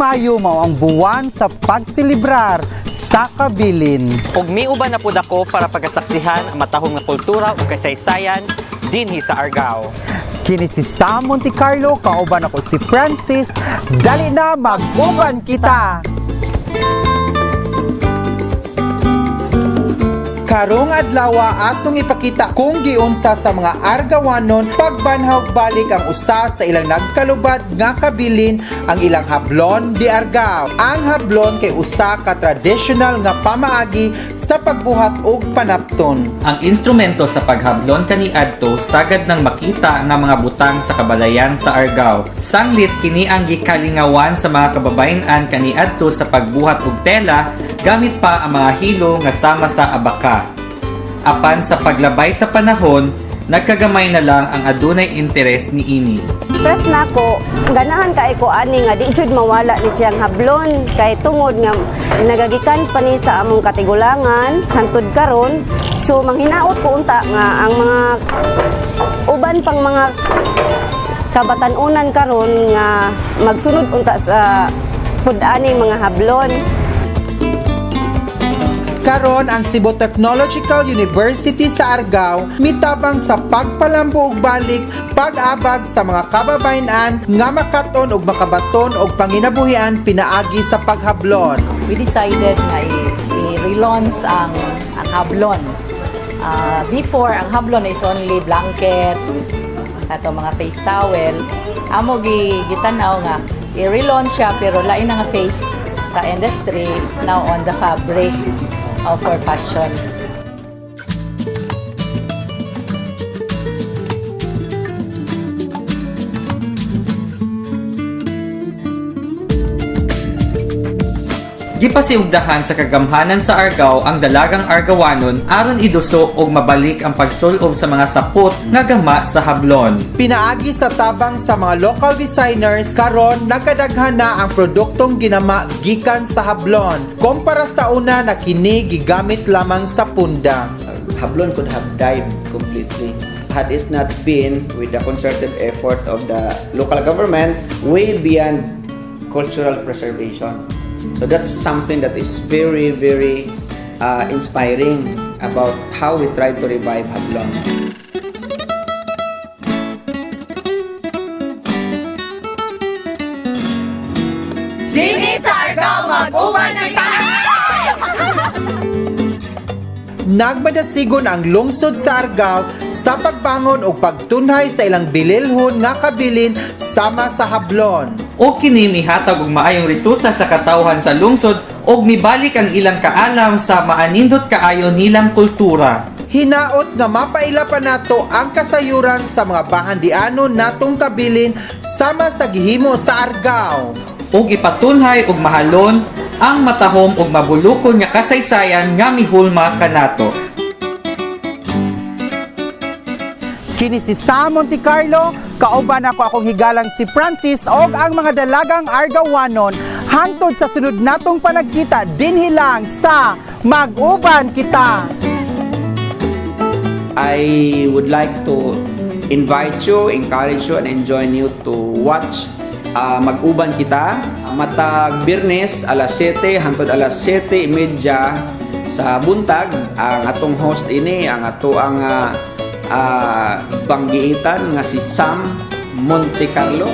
Mayo mao ang buwan sa pagselebrar sa kabilin. Ug miuban na pud ako para pagasaksihan ang matahom nga kultura ug kasaysayan dinhi sa Argao. Kini si Sam Monte Carlo, kauban ako si Francis. Dali na, mag-uban kita! Karong adlaw atong ipakita kung giunsa sa mga Argawanon pagbanhaw balik ang usa sa ilang nagkalubad nga kabilin, ang ilang hablon di Argao. Ang hablon kay usa ka traditional nga pamaagi sa pagbuhat og panapton. Ang instrumento sa paghablon kaniadto sagad nang makita nga mga butang sa kabalayan sa Argao. Sanglit kini ang gikalingawan sa mga kababayen-an kaniadto sa pagbuhat og tela gamit pa ang mga hilo nga sama sa abaka. Apan sa paglabay sa panahon, nagkagamay na lang ang adunay interes niini. Press nako, ganahan kay ko ani nga di jud mawala ni siyang hablon kay tungod nga nagagikan pa ni sa among katigulangan hantod karon. So manghinaot ko unta nga ang mga uban pang mga kabatan-unan karon nga magsunod unta sa pud-ani mga hablon. Karon ang Cebu Technological University sa Argao mitabang sa pagpalambo og balik pag-abag sa mga kababayen-an nga makaton og makabaton og panginabuhian pinaagi sa paghablon. We decided nga i-relaunch ang hablon. Before, ang hablon is only blankets, ato mga face towel. Amo gitanaw nga i-relaunch siya pero lain na nga face sa industry. It's now on the fabric for fashion. Gipasiugdahan sa kagamhanan sa Argao ang dalagang Argawanon aron iduso og mabalik ang pagsulob sa mga sapot nga gama sa hablon. Pinaagi sa tabang sa mga local designers, karon nagkadaghan na ang produktong ginama gikan sa hablon. Kompara sa una na kini gigamit lamang sa punda. Hablon could have died completely had it not been with the concerted effort of the local government way beyond cultural preservation. So that's something that is very, very inspiring about how we try to revive Hablon. Dinhi sa Argao, mag-uban kita! Nagmadasigon ang lungsod sa Argao sa pagbangon og pagtunhay sa ilang bililhon nga kabilin sama sa hablon. O kini mihatag og maayong resulta sa katawhan sa lungsod og mibalik ang ilang kaalam sa maanindot kaayo nilang kultura. Hinaot nga mapaila pa nato ang kasayuran sa mga bahandiano natong kabilin sama sa gihimo sa Argao. Ug ipatunhay og mahalon ang matahom og mabulukon nga kasaysayan nga mihulma kanato. Kini si Sam Monte Carlo, kauban ako akong higalang si Francis og ang mga dalagang Argawanon hangtod sa sunod natong panagkita dinhi lang sa Mag-uban Kita. I would like to invite you, encourage you, and enjoin you to watch Mag-uban Kita matag Biyernes alas 7 hangtod alas 7:30 sa buntag. Ang atong host ini ang ato ang banggiitan nga si Sam Monte Carlo.